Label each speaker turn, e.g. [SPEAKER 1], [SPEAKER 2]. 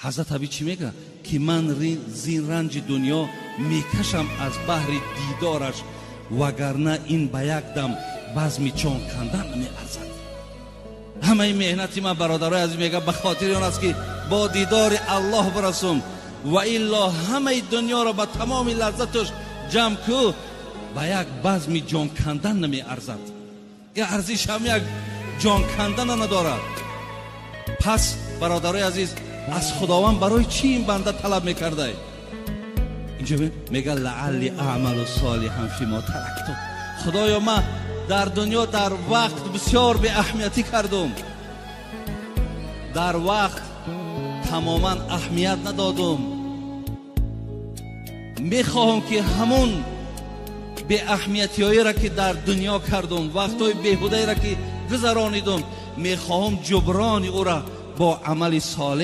[SPEAKER 1] Ҳазрат Аби чӣ мега? Ки ман зин ранҷи дунё мекашам аз баҳри дидораш, вагарна ин ба як дам базми ҷон кандан намеарзад. Ҳамаи меҳнати ман, бародарои азиз, мега, ба хотири он аст, ки бо дидори Аллоҳ бирасум, ва илло ҳамаи дунёро ба тамоми лаззаташ ҷамъ ку, ба як базми ҷон кандан намеарзад. Арзиш ҳам як ҷон кандана надорад. Пас, бародарои азиз, аз Худованд барои чӣ ин банда талаб мекардай? Инҷо мега: لعلي أعمل صالحا فيما تركت. Худоё, ман дар дунё дар вақт бисёр беаҳамиятӣ кардум, дар вақт тамоман аҳамият надодум. Мехоҳам, ки ҳамун беаҳамиятиҳоеро, ки дар дунё кардум, вақтҳои беҳудаеро, ки гузаронидум, мехоҳам ҷуброни ӯра бо амали солеҳ.